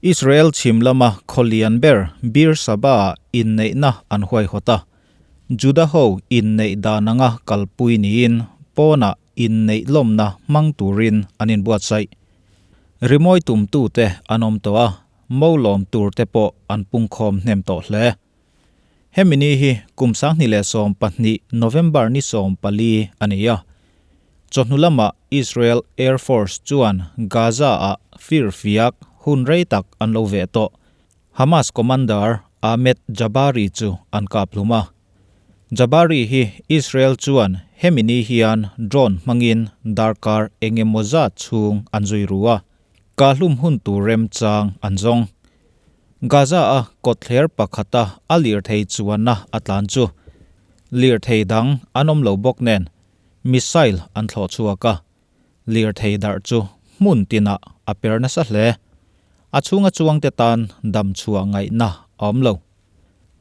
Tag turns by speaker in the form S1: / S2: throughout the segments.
S1: Israel chhim lama khaw lian ber Beer Saba-ah inneihna an huaihawt a. Juda ho inneih dan anga kalpui niin pawnah inneih lawmna hmang turin an inbuatsaih. Rimawi tumtute an awm tawh a, mo lawm turte pawh an pungkhawm hnem tawh hle. Hemi ni hi kum 2012 November ni 14 a ni a. Chawhnu lamah Israel Air Force chuan Gaza-ah firfiak hun rei tak an lo veh tawh. Hamas commander Ahmed Jabari chu an kap hlum a. Jabari hi Israel chuan hemi ni hian drone hmangin darkar engemaw zat chhung an zui ru a, kahlum hun tur remchang an zawng. Gaza-a kawtthler pakhata a lirthei chuanna a tlan chu lirthei dang an awm lo bawk nen missile an thlawh chhuak a, lirthei darh chu hmun tinah a per nasa hle. A chhunga chuangte tan dam chhuah ngaihna a awm lo.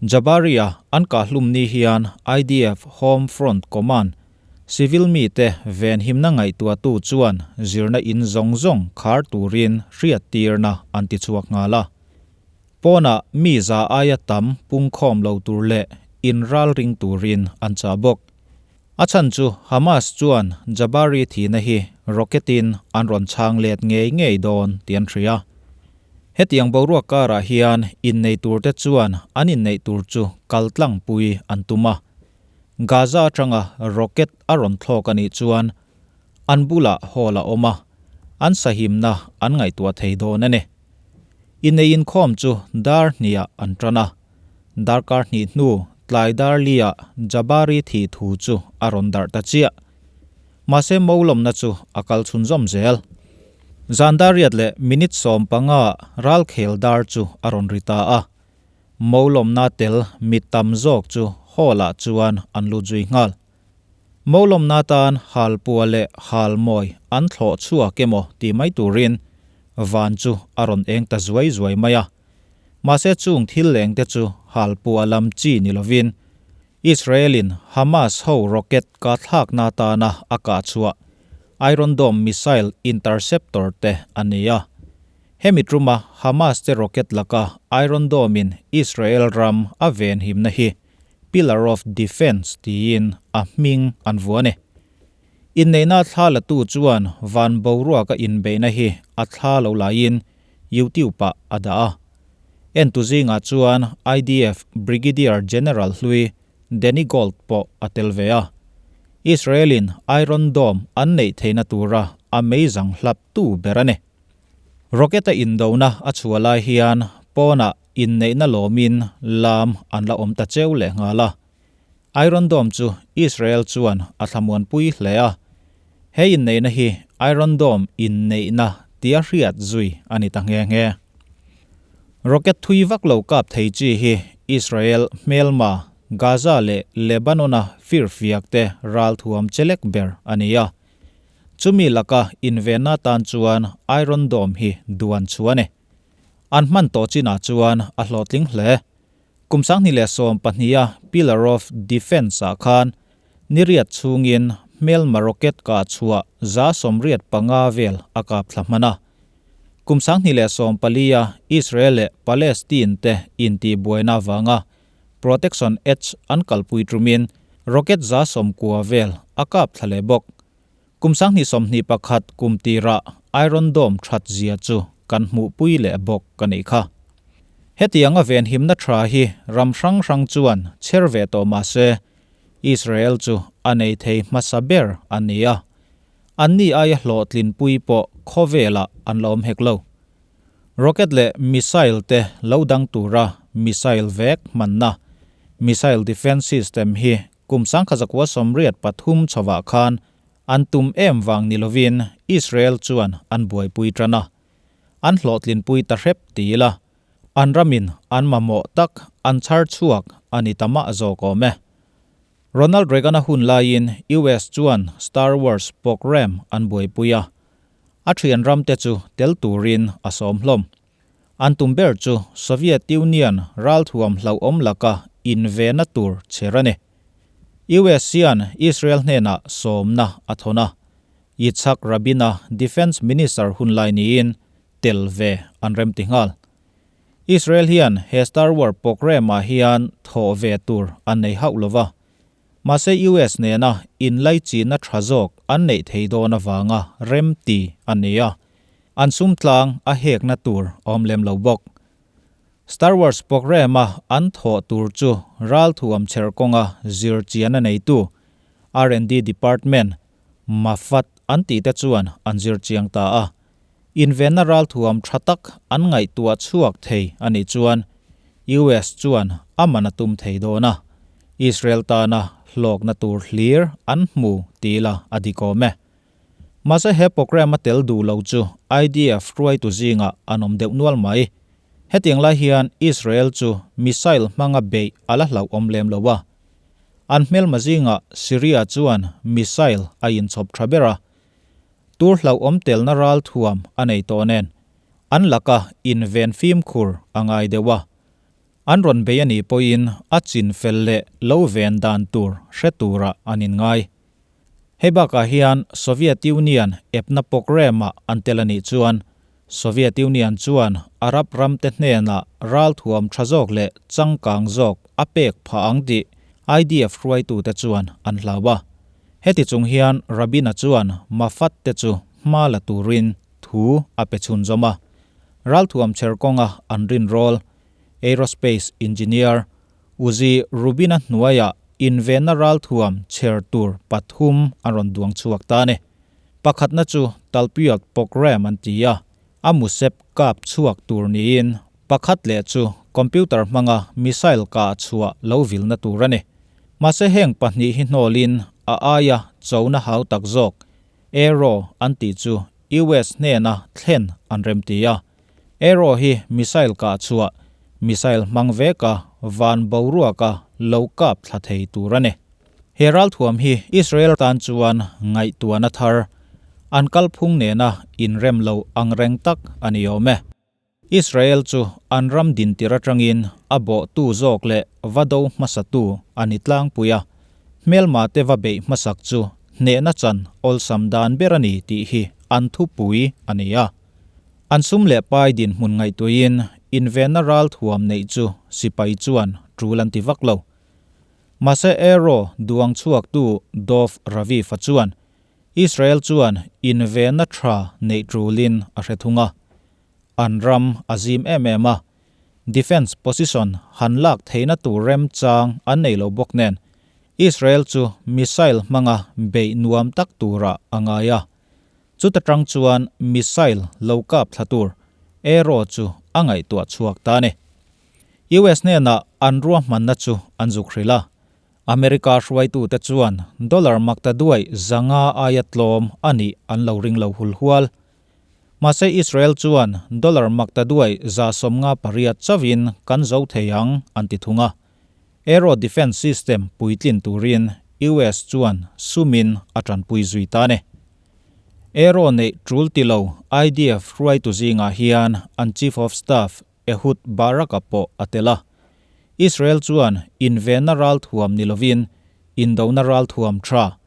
S1: Jabaria an kahhlum ni hian IDF Home Front Command civil mite venhimna ngaihtuahtu chuan zirna in zawng zawng khar turin hriattirna an ti chhuak nghal a. Pawnah mi za aia tam pungkhawm lo tur leh inralring turin an chah bawk. A chhan chu Hamas chuan Jabari thihna hi rocket-in an rawn chhang let ngei ngei dawn tih an hria. Hetiang boruak karah hian innei turte chuan an inneih tur chu kaltlangpui an tum a. Gaza atanga rocket a rawn thlawk a nih chuan an bulah hall a awm a, an sahimna an ngaihtuah thei dawn a ni. Innei inkhawm chu dar hniah an tan a, darkar hnih hnu tlai dar liah Jabari thih thu chu a rawn darh ta chiah. Mahse molawmna chu a kal chhunzawm zel. Zan dar riat leh minute 15 ralkhel dar chu a rawn ri ta a. Molawmna tel mi tam zawk chu hall ah chuan an lut zui nghal. Molawmna tan halpua leh halmawi an thlawh chhuak emaw tih mai turin van chu a rawn eng ta zuai zuai mai a. Mahse chung thil leng te chu halpua lam chi ni lovin Israel-in Hamas ho rocket ka thlakna atana a kah chhuah Iron Dome missile interceptor te a ni a. Hemi tuma Hamas te rocket laka Iron Dome-in Israel ram a venhimna hi Pillar of Defence tiin a hming an vuah a ni. Inneihna thla latu chuan van boruaka inbeihna hi a thla lo laiin YouTube-ah a dah a. Entu zingah chuan IDF Brigadier General hlui Danny Gold pawh a tel ve a. Israel-in Iron Dome an neih theihna tura a meizang hlaptu ber a ni. Rocket-a indona a chhuah lai hian pawnah inneihna lawmin lam an la awm ta cheu leh nghal a. Iron Dome chu Israel chuan a thlamuanpui hle a. He inneihna hi Iron Dome inneihna tia hriat zui a ni ta nghe nghe. Rocket thui vak lo kap thei chi hi Israel hmelma Gaza leh Lebanon-a firfiak te ralthuam chelek ber a ni a. Chumi laka invenna tan chuan Iron Dome hi duan chhuah a ni. An hman tawh chinah chuan a hlawhtling hle. Kum 2012-a Pillar of Defence-ah khan niriat chhungin hmelma rocket kah chhuah 185 vel a kap thla hman a. Kum 2014-a Israel leh Palestine te intihbuaina avanga Protection Edge an kalpui tumin rocket 90 vel a kap thla leh bawk. Kum 2021 kum tirah Iron Dome that zia chu kan hmuhpui leh bawk ka nih kha. Hetianga venhimna tha hi ram hrang hrang chuan chher ve tawh mah se Israel chu a nei thei hmasa ber a ni a. Anni aia hlawhtlinpui pawh khawvelah an la awm hek lo. Rocket leh missile te lo dang tura missile vek hmanna missile defense system hi kum 1983 chhovah khan an tum em vang ni lovin Israel chuan an buaipui tan a. An hlawhtlinpui ta hrep ti ila, an ramin an mamawh tak an chhar chhuak a ni ta mah zawk awm e. Ronald Reagan-a hun laiin US chuan Star Wars program an buaipui a, a thian ramte chu tel turin a sawm hlawm. An tum ber chu Soviet Union ralthuam hlauhawm laka invena tur chher a ni. US hian Israel hnenah sawmna a thawn a, Yitzhak Rabin-a Defence Minister hun lai niin tel ve an remti nghal. Israel hian he Star War programme-ah hian thawh ve tur an nei hauh lova. Mahse US nena inlaichinna tha zawk an neih thei dawn avanga remti a ni a, an sum tlang a hekna tur a awm lem lo bawk. Star Wars programme-a an thawh tur chu ralthuam chher kawnga zir chian a neitu R&D department, Mafat an tihte chuan an zir chiang ta a. Invenna ralthuam tha tak an ngaihtuah chhuak thei a nih chuan US chuan a man a tum thei dawn a, Israel tana hlawkna tur hlir an hmu ti ila a dik awm e. Mahse he programme a tel duh lo chu IDF hruaitu zingah an awm deuh nual mai. Hetiang lai hian Israel chu missile hmanga beih a la hlauhawm lem lo a. An hmelma zingah Syria chuan missile a inchhawp tha ber a, Tur hlauhawm telna ral thuam a nei tawh nen, an laka inven fimkhur a ngai deuh a. An rawn bei a nih pawhin a chin fel leh lo ven dan tur hre turah an inngai. Hei bakah hian Soviet Union epna programme-ah an tel a nih chuan Soviet Union chuan Arab ramte hnenah ral thuam tha zawk leh changkang zawk a pek phah ang tih IDF hruaitute chuan an hlau a. Heti chung hian Rabin-a chuan Mafat te chu hma la turin thu a pe chhunzawm a. Ralthuam chher kawnga an rinrawl, Aerospace Engineer, Uzi Rubin-a hnuaiah invenna ralthuam chher tur pathum an rawn duang chhuak ta a ni. Pakhatna chu Talpiot Program an ti a, a musep kap chhuak tur niin pakhat leh chu computer hmanga missile kah chhuah lo vilna tur a ni. Mahse heng pahnih hi hnawlin a aia chona hau tak zawk Aero an tih chu US hnena thlen an remti a. Aero hi missile kah chhuah, missile hmang veka van boruaka lo kap thla thei tur a ni. He ralthuam hi Israel tan chuan ngaihtuahna thar, an kalphung nena inrem lo ang reng tak a ni awm e. Israel chu an ram dintir atangin a bawhtu zawk leh va do hmasatu a ni tlangpui a, hmelma te va beih hmasak chu hnehna chan awlsam dan ber a ni tih hi an thupui a ni a. An sum leh pai dinhmun ngaihtuahin invenna ralthuam neih chu sipai chuan tul an ti vak lo. Mahse Aero duang chhuaktu Dov Raviv-a chuan Israel chuan invenna tha neih tulin a hre thung a. An ram a zim em em a, defence position han lak theihna tur remchang an nei lo bawk nen Israel chu missile hmanga beih nuam tak turah a ngai a. Chuta tang chuan missile lo kap thla tur Aero chu a ngaihtuah chhuak ta a ni. US hnenah an ruahmanna chu an zuk hrilh a. America hruaitute chuan dollar makta duai 500 aia tlawm a nih an lo ring lo hul hual. Mahse Israel chuan dollar makta duai 158 chauhin kan zo thei ang an ti thung a. Aero defense system puitlin turin US chuan sumin a tanpui zui ta a ni. Aero neih tul ti lo IDF hruaitu zingah hian an Chief of Staff Ehud Barak-a pawh a tel a. Israel chuan invenna ralthuam ni lovin indona ralthuam tha,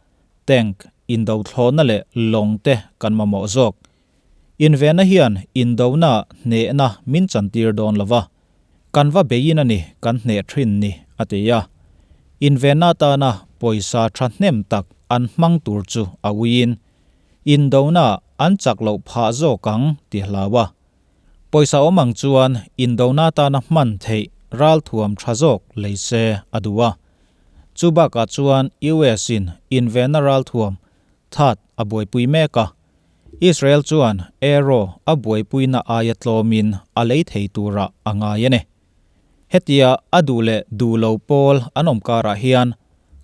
S1: tank, indo thlawhna leh lawng te kan mamawh zawk. Invenna hian indona hnehna min chantir dawn lo va, kan va beiin a ni kan hneh thin ni, a ti a. Invenna atana pawisa thahnem tak an hmang tur chu a uiin indona an chak loh phah zawk ang ti hlau a. Pawisa awm ang chuan indona atana hman theih ralthuam tha zawk lei se a duh a. Chu bakah chuan US in invenna ralthuam that a buaipui mek a. Israel chuan Aero a buaipuina aia tlawmin a lei thei turah a ngai a ni. Hetia a duh leh duh lo pawl an awm karah hian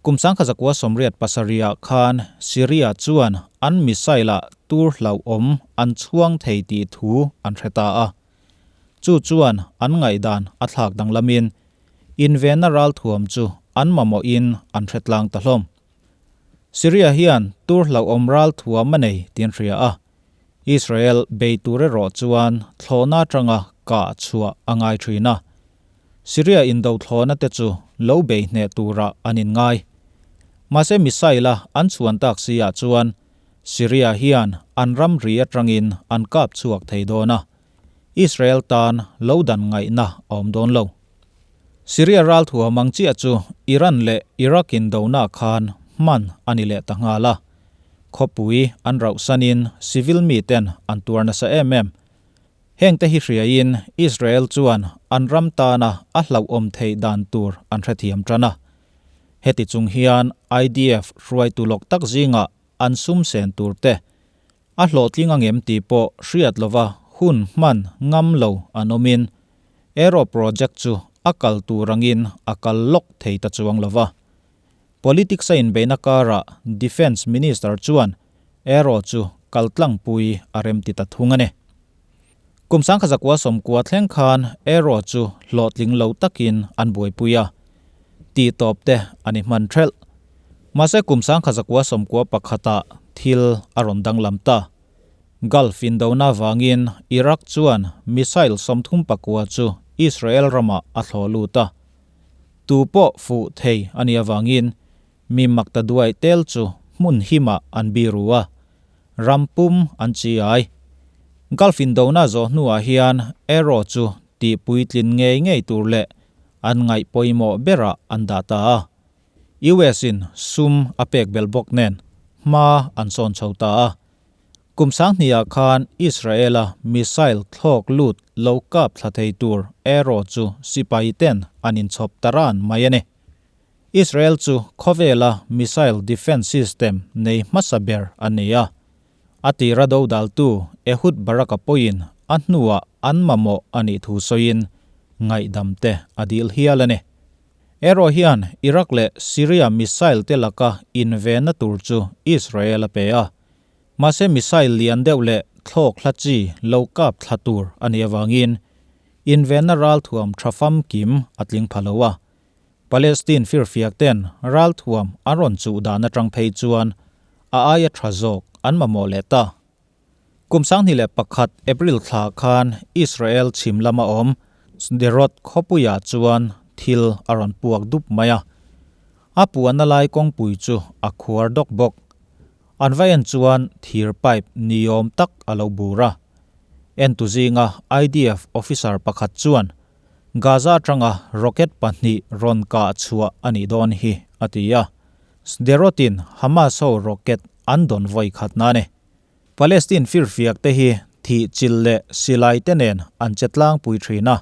S1: kum 1987 ah khan Syria chuan an missile ah tur hlauhawm an chhuang thei tih thu an hre ta a. Chu chuan an ngaihdan a thlak danglamin invenna ralthuam chu an mamawhin an hre tlang ta hlawm. Syria hian tur hlauhawm ralthuam a nei tih an hria a. Israel bei tur erawh chuan thlawhna atanga kah chhuah a ngai thin a. Syria indo thlawhna te chu lo bei hneh turah an inngai. Mahse missile a an chhuan tak si ah chuan Syria hian an ramri atangin an kap chhuak thei dawn a. Israel tan lo dan ngaihna a awm dawn lo. Syria ral thuam ang chiah chu Iran leh Iraq indona khan hman a ni leh ta nghal a. Khawpui an rauhsanin civil miten an tuar nasa em em. Hengte hi hriain Israel chuan an ram tana a hlauhawm theih dan tur an hrethiam tan a. Heti chung hian IDF hruaitu lawk tak zingah an sum sen tur te a hlawhtling angem tih pawh hriat lova hun hman ngam lo an awmin Aero project chu a kal tur angin a kal lawk thei ta chuang lova. Politics a inbeihna karah Defence Minister chuan Aero chu kal tlangpui a remti ta thung a ni. Kum 1990 thleng khan Aero chu hlawhtling lo takin an buaipui a, tih tawp te a ni hman thelh. Mahse kum 1991 ah thil a rawn danglam ta. Gulf indona vangin Iraq chuan missile 39 chu Israel ramah a thlawh lut a. Tu pawh fuh thei a nih avangin mi makta duai tel chu hmun himah an biru a, ram pum an chi ai. Gulf indona zawh hnuah hian Arrow chu tih puitlin ngei ngei tur leh an ngaih pawimawh berah an dah ta a. US in sum a pek belh bawk nen hma an sawn chho ta a. Kum 2000ah khan Israel-a missile thlawk lut lo kap thla thei tur Arrow chu sipai ten an inchhawp ta ran mai a ni. Israel chu khawvela missile defence system nei hmasa ber a ni a. A tira dodaltu Ehud Barak-a pawhin a hnuah an mamawh a nih thu sawiin ngaihdam te a dil hial a ni. Arrow hian Iraq leh Syria missile te laka invenna tur chu Israel a pe a. Mahse missile lian deuh leh thlawk hla chi lo kap thla tur a nih avangin invenna ralthuam tha famkim a tling pha lo a. Palestine firfiak ten ralthuam an rawn chuh dan atang phei chuan a aia tha zawk an mamawh leh ta. Kum 2001 April thla khan Israel chhim lama awm Sderot khawpuiah chuan thil a rawn puak dup mai a. A puahna lai kawngpui chu a khuar dawk bawk. An va en chuan thir pipe niawm tak a lo bur a. Entu zinga IDF officer pakhat chuan Gaza atanga rocket pahnih rawn kah chhuah a nih dawn hi, a ti a. Sderot-in Hamas ho rocket an dawn vawi khat na ni. Palestine firfiak te hi thih chil leh silai te nen an che tlangpui thin a.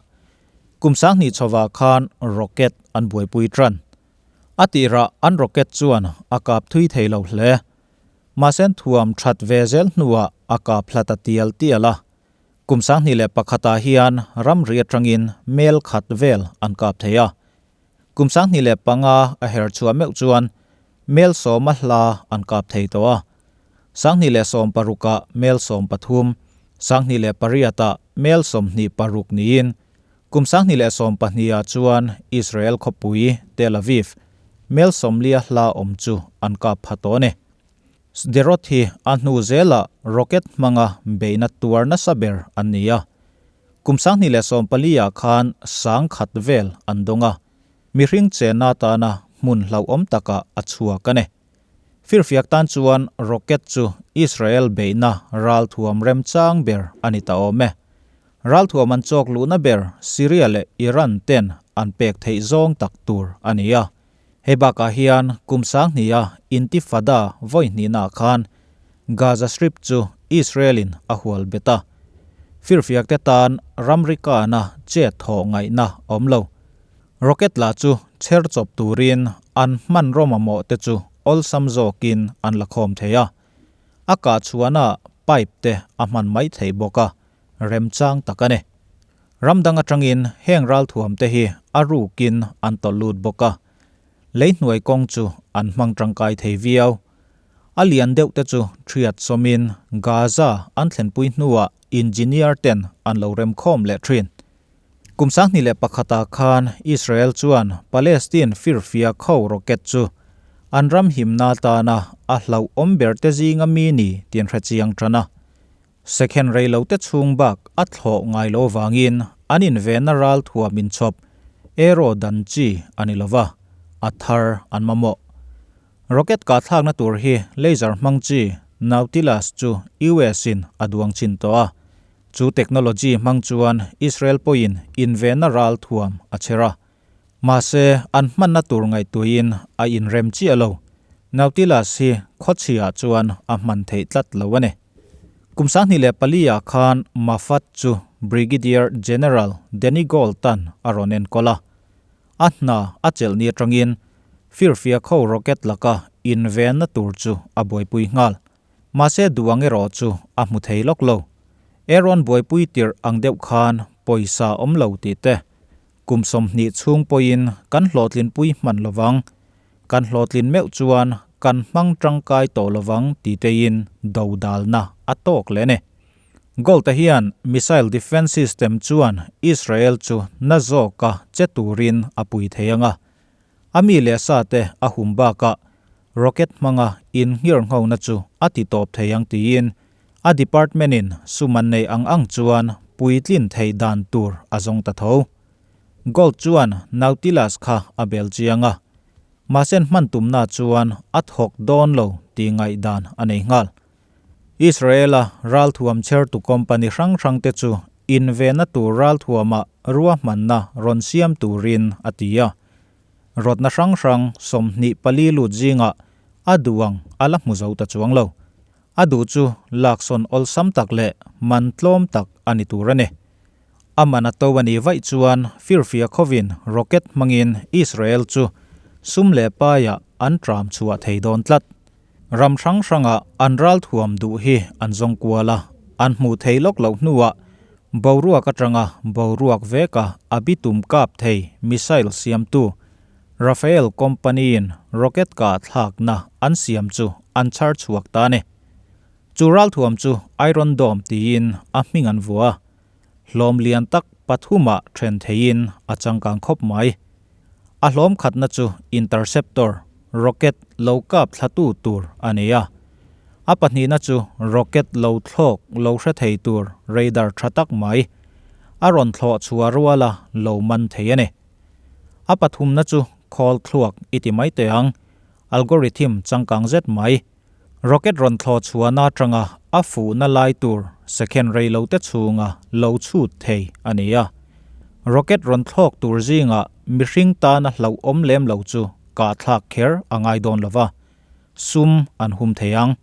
S1: Kum 2000 chhovah khan rocket an buaipui tan. A tirah an rocket chuan a kap thui thei lo hle. Mahse thuam that ve zel hnuah a kap hla ta tial tial a. Kum 2001 ah hian ramri atangin mel khat vel an kap thei a. Kum 2005 a her chhuah meuh chuan mel 10 a hla an kap thei tawh a. 2016 ah mel 13, 2008 ah mel 26 niin kum 2020 ah chuan Israel khawpui Tel Aviv mel 40 hla awm chu an kap pha tawh a ni. Sderot hi a hnu zelah rocket hmanga beihna tuar nasa ber an ni a. Kum 2014 ah khan 10,000 vel an dawng a, mihring chenna atana hmun hlauhawm takah a chhuak a ni. Firfiak tan chuan rocket chu Israel beihna ralthuam remchang ber a ni ta awm e. Ralthuam an chawk luhna ber Syria leh Iran ten an pek theih zawng tak tur a ni a. Hei bakah hian kum 2000 a Intifada vawi hnihnaah khan Gaza Strip chu Israel-in a hual bet a. Firfiak te tan ramri kana chet thawh ngaihna awm lo. Rocket lah chu chher chawp turin an hmanraw mamawh te chu awlsam zawkin an la khawm thei a. A kah chhuahna pipe te a hman mai theih bawk a, remchang tak a ni. Ram dang atangin heng ralthuam te hi a rukin an tawlh lut bawk a. Lei hnuai kawng chu an hmang tangkai thei viau. A lian deuh te chu thiat sawmin Gaza an thlenpui hnuah engineer ten an lo remkhawm leh thin. Kum 2001 ah khan Israel chuan Palestine firfiak ho rocket chu an ram himna atana a hlauhawm ber te zinga mi ni tih an hrechiang tan a. Second rei lo te chhung bak a thlawh ngai lo vangin an invenna ralthuam inchhawp Aero dan chi a ni lova, a thar an mamawh. Rocket kah thlakna tur hi laser hmang chi Nautilus chu US in a duang chin tawh a. Chu technology hmang chuan Israel pawhin invenna ral thuam a chher a. Mahse, an hmanna tur ngaihtuahin a inrem chiah lo. Nautilus hi khawchhiah chuan a hman theih tlat lo a ni. Kum 2004 ah khan Mafat chu Brigadier General Danny Gold-a'n a rawn enkawl a. A hna a chelh ni atangin firfiak ho rocket laka invenna tur chu a buaipui nghal. Mahse duang erawh chu a hmu thei lawk lo. Aaron buaipui tirh ang deuh khan pawisa awm lo tih te, kum 20 chhung pawhin kan hlawhtlinpui hman lovang, kan hlawhtlin meuh chuan kan hmang tangkai tawh lovang ti teiin dodalna a tawk leh a ni. Gold-a hian missile defence system chuan Israel chu na zawka che turin a pui thei ang a, A mi leh sa te a hum bakah rocket hmanga innghirnghona chu a ti tawp thei ang tiin a department in sum an nei ang ang chuan puitlin theih dan tur a zawng ta tho. Gold chuan Nautilus kha a bel chiang a, mahse hman tumna chuan a thawk dawn lo tih ngaihdan a nei nghal. Israel-a ralthuam chhertu company hrang hrang te chu invenna tur ralthuamah ruahmanna rawn siam turin a ti a. Rawtna hrang hrang 24 lut zingah a duh ang a la hmu zo ta chuang lo. A duh chu laksawn awlsam tak leh man tlawm tak a ni tur a ni. A man a to a nih vaih chuan firfia khawin rocket hmangin Israel chu sum leh paiah an tram chhuah thei dawn tlat. Ram hrang hrangah an ralthuam duh hi an zawng kual a, an hmuh thei lawk loh hnuah boruak atanga boruak veka a bitum kap thei missile siamtu Rafael company-in rocket kah thlakna an siam chu an chhar chhuak ta a ni. Chu ralthuam chu Iron Dome tiin a hming an vuah a, hlawm lian tak pathumah then theiin a changkang khawp mai. A hlawm khatna chu interceptor, rocket lo kap thlatu tur a ni a. A pahnihna chu rocket lo thlawk lo hre thei tur radar tha tak mai, a rawn thlawh chhuah ruala lo man thei a ni. A pathumna chu khawl thluak i ti mai teh ang, algorithm changkang zet mai, rocket rawn thlawh chhuahna atanga a fuhna lai tur second rei lo te chhunga lo chhut thei a ni a. Rocket rawn thlawk tur zingah mihring tana hlauhawm lem lo chu kahthlak kher a ngai dawn lova, sum an hum thei ang.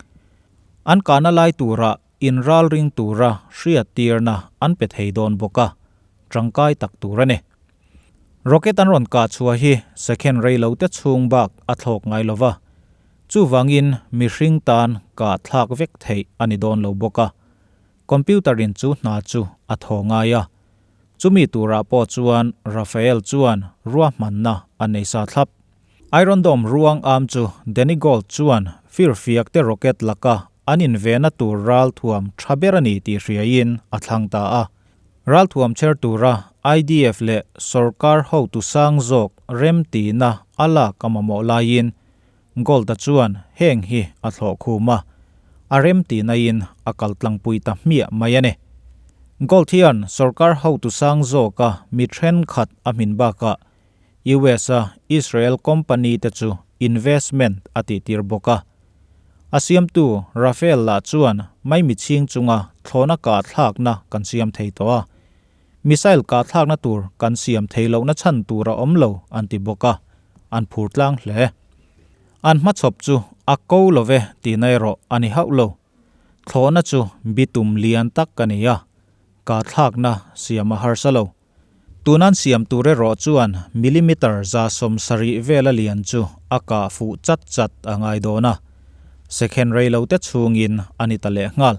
S1: An kahna lai tura inralring tura hriattirna an pe thei dawn bawk a, tangkai tak tur a ni. Rocket an rawn kah chhuah hi second rei lo te chhung bak a thlawk ngai lova, chuvangin mihring tan kah thlak vek theih a ni dawn lo bawk a. Computer in chu hna chu a thaw ngai a, chumi turah pawh chuan Raphael chuan ruahmanna a nei sa thlap. Iron Dome ruang am chu Danny Gold chuan firfiak te rocket laka an invena tur ralthuam tha ber a ni tih hriaiin a thlang ta a. Ralthuam chher tura IDF leh sorkar hotu sang zawk remtihna a lak a mamawh laiin Gold-a chuan heng hi a thlawh khum a, a remtihnain a kal tlangpui ta hmiah mai a ni. Gold hian sorkar hotu sang zawka mi thenkhat a hmin bakah US-a Israel company te chu investment a tihtir bawk a. A siamtu Rafael lah chuan maimi chhing chunga thlawhna kah thlakna kan siam thei tawh a, missile kah thlakna tur kan siam thei lohna chhan tur a awm lo an ti bawk a, an phur tlang hle. An hmachhawp chu a ko lo ve tihna erawh a ni hauh lo. Thlawhna chu bitum lian tak a ni a, kah thlakna siam a harsa lo. Tunan siam tur erawh chuan millimeter 70 vela lian chu a kah fuh chat chat a ngai dawn a, second rei lo te chhungin a ni ta leh nghal.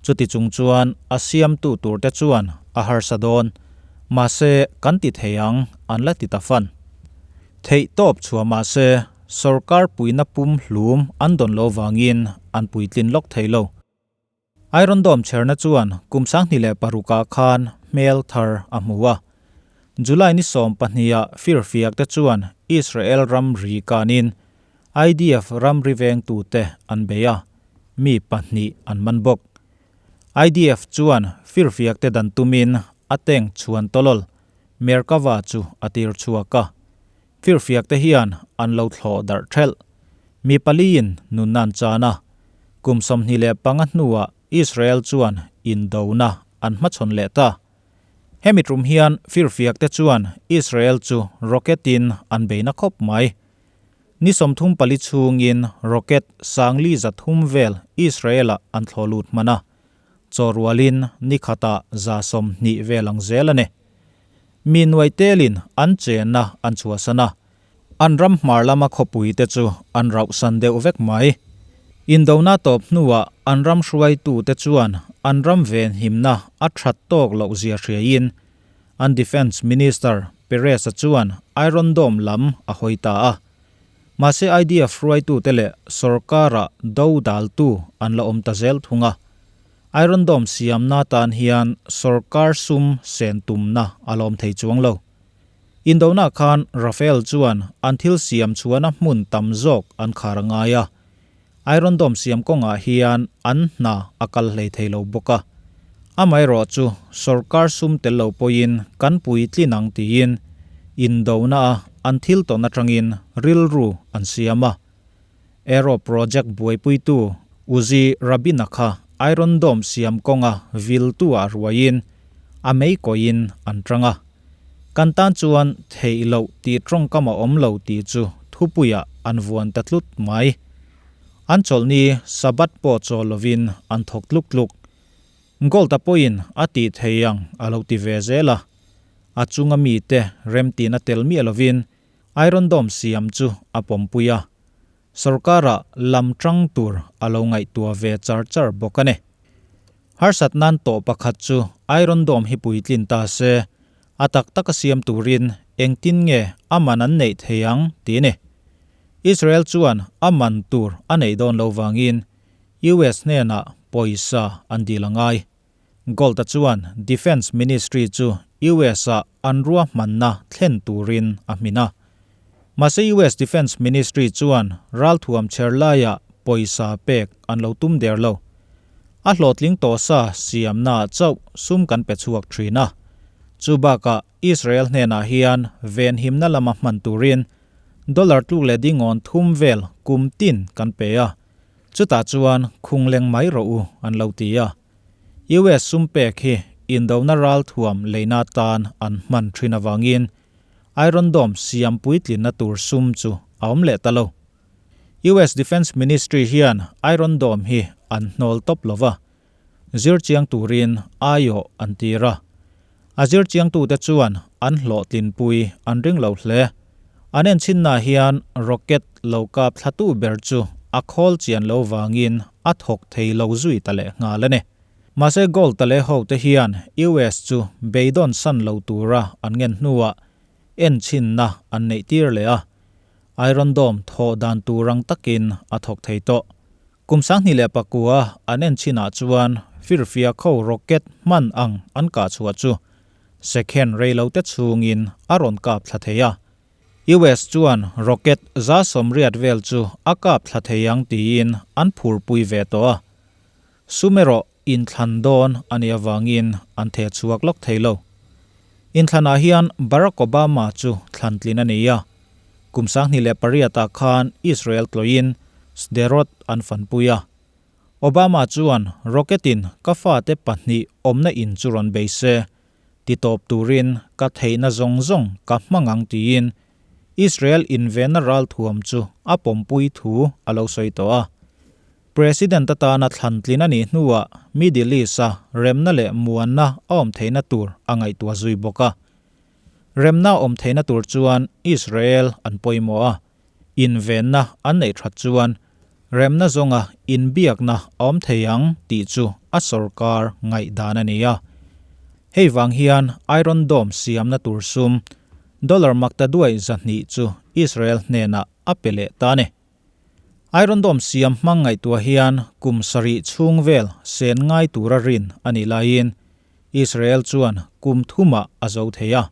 S1: Chuti chung chuan a siamtu tur te chuan a harsa dawn, mahse kan ti thei ang an la ti ta fan. Theih tawp chhuah mahse sorkar puina pum hlum an dawn lo vangin an puitlin lawk thei lo. Iron Dome chherna chuan kum 2006ah khan hmel thar a hmu a. July ni 12ah firfiak te chuan Israel ram ri kanin IDF ram ri vengtute an bei a, mi pahnih an man bawk. IDF chuan firfiak te dan tumin a tank chhuan tawlawl Merkava chu a tir chhuak a. Firfiak te hian an lo thlawh darh thelh. Mi paliin nun nan chan a. Kum 25 hnuah Israel chuan indona an hmachhawn leh ta. Hemi tum hian firfiakte chuan Israel chu rocket-in an bei na khawp mai. Ni 34 chhungin rocket sangli 300 vel Israel-ah an thlawh lut hman a, chaw rualin ni khatah 120 vel ang zel a ni. Mi nuai telin an chenna an chhuahsan a, an ram hmar lama khawpui te chu an rauhsan deuh vek mai. Indona tawp hnuah an ram hruaitute chuan an ram venhimna a that tawk loh zia hriaiin an Defence Minister Peres-a chuan Iron Dome lam a hawi ta a. Mahse IDF hruaitute leh sorkara do daltu an la awm ta zel thung a. Iron Dome siamna tan hian sorkar sum sen tumna a la awm thei chuang lo. Indona khan Rafael chuan an thil siam chhuahna hmun tam zawk an khar a ngai a. Iron Dome siam kawngah hian an hna a kal hlei thei lo bawk a. Amaherawh chu sorkar sum tel lo pawhin kan puitlin ang tiin indona a an thil tawn atangin rilru an siam a. Aero project buaipuitu Uzi Rabin-a kha Iron Dome siam kawnga viltu-ah ruaiin a mei kawiin an tang a. Kan tan chuan theih loh tih tawngkam a awm lo tih chu thupuiah an vuan ta tlut mai. An chawlhni Sabbath pawh chawl lovin an thawk tluk tluk. Gold-a pawhin a tih thei ang a lo ti ve zel a. A chunga mite remtihna tel miah lovin Iron Dome siam chu a pawmpui a. Sorkara lam tang tur a lo ngaihtuah ve char char bawk a ni. Harsat nan tawh pakhat chu Iron Dome hi puitlin ta se, a tak taka siam turin engtin nge a man an neih thei ang tih a ni. Israel chuan a man tur a neih dawn lo vangin US hnenah pawisa an dil a ngai. Gold-a chuan Defence Ministry chu US-ah an ruahmanna thlen turin a hmin a. Mahse US Defence Ministry chuan ralthuam chher laiah pawisa pek an lo tum der lo. A hlawhtling tawh sa siamnaah chauh sum kan pe chhuak thin a. Chu bakah Israel hnenah hian venhimna lama hman turin dollar tluk leh dingawn thum vel kum tin kan pe a. Chutah chuan khung leng mai rawh u an lo ti a. US sum pek hi indona ralthuam leina tan an hman thin avangin Iron Dome siam puitlinna tur sum chu a awm leh ta lo. US Defence Ministry hian Iron Dome hi an hnawl tawp lo va, zir chiang turin aiawh an tir a. A zir chiangtute chuan an hlawhtlinpui an ring lo hle. An enchhinnaah hian rocket lo kap thlatu ber chu a khawl chian lo vangin a thawk thei lo zui ta leh nghal a ni. Mahse gold ta leh hote hian US chu beidawn san lo tura an ngen hnuah enchhinna an neih tir leh a. Iron Dome thawh dan tur ang takin a thawk thei tawh. Kum 2009 an en chinah chuan firfia kho rocket hman ang an kah chhuah chu second rei lo te chhungin a rawn kap thla thei a. US chuan rocket 180 vel chu a kap thla thei ang tiin an phurpui ve tawh a. Sum erawh inthlan dawn a nih avangin an theh chhuak lawk thei lo. Inthlanah hian Barack Obama chu thlantlin a ni a. Kum 2008 ah khan Israel tlawhin Sderot an fanpui a. Obama chuan rocket-in ka fate pahnih awmna in chu rawn bei se, ti tawp turin ka theihna zawng zawng ka hmang ang tiin Israel invenna ralthuam chu a pawmpui thu a lo sawi tawh a. President atana thlantlin a nih hnuah Middle East-a remna leh muanna a awm theihna tur a ngaihtuah zui bawk a. Remna awm theihna tur chuan Israel an pawimawh a, invenna an neih that chuan remna zawnga inbiakna a awm thei ang tih chu a sorkar ngaihdan a ni a. Hei vang hian Iron Dome siamna tur sum dollar maktaduai 200 chu Israel hnenah a pe leh ta a ni. Iron Dome siam hmang ngaihtuah hian kum 7 chhung vel sen ngai tura rin a nih laiin Israel chuan kum thumah a zo thei a.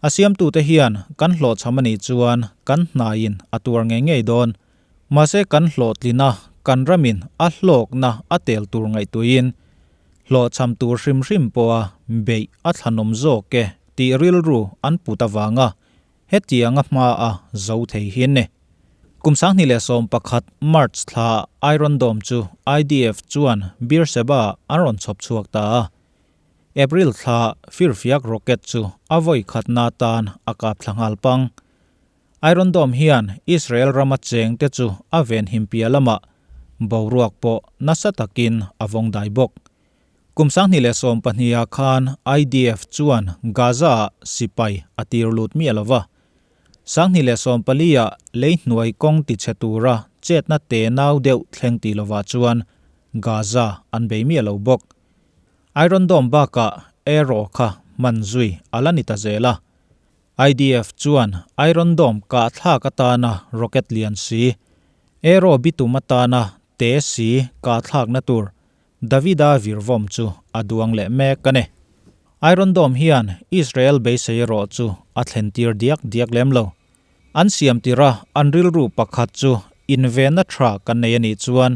S1: A siamtute hian kan hlawhchham a nih chuan kan hnaiin a tuar ngei ngei dawn. Mahse kan hlawhtlina kan ramin a hlawkna a tel tur ngaihtuihin hlawhchham tur hrim hrim pawha beih a thlanawm zawk e tih rilru an put avanga Hetianga hma a zo thei hi ni. Kum 2011 March thla Iron Dome chu IDF chuan Beersheba an rawn chhawp chhuak ta a. April thla firfiak rocket chu a vawi khatna atan a kap thla nghal pang. Iron Dome hian Israel rama cheng te chu a venhim piah lamah boruak pawh nasa takin a vawng dai bawk. Kum 2012 ah khan IDF chuan Gaza-ah sipai a tir lut miah lo va. 2014 ah lei hnuai kawng tichhe tura chetna tenau deuh thleng ti lovah chuan Gaza an bei miah lo bawk. Iron Dome bakah Arrow kha hman zui a la ni ta zel a. IDF chuan Iron Dome kahthlak atana rocket lian si, Arrow bitum atana te si kahthlakna tur Davida virvawm chu a duang leh mek a ni. Iron Dome hian Israel beisei erawh chu a thlentir diak diak lem lo. An siam tirha an rilru pakhat chu invenna tha kan nei a nih chuan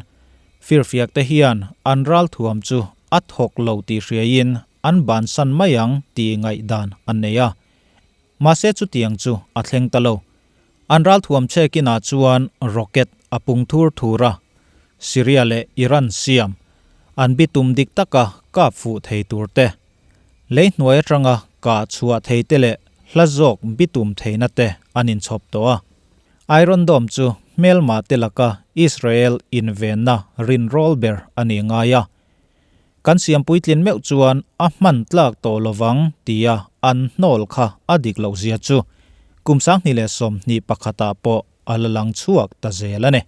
S1: firfiakte hian an ralthuam chu a thawk lo tih hriaiin an bansan mai ang tih ngaihdan an nei a. Mahse chutiang chu a thleng ta lo. An ralthuam chhekinah chuan rocket a pung thur thur a, Syria leh Iran siam an bitum dik taka kap fuh thei tur te, lei hnuai atanga kah chhuah thei te leh hla zawk bitum theihna te an inchhawp tawh a. Iron Dome chu hmelma te laka Israel invenna rinrawl ber a ni ngai a. Kan siam puitlin meuh chuan a hman tlak tawh lovang tia an hnawl kha a dik loh zia chu kum 2021 ah pawh a la lang chhuak ta zel a ni.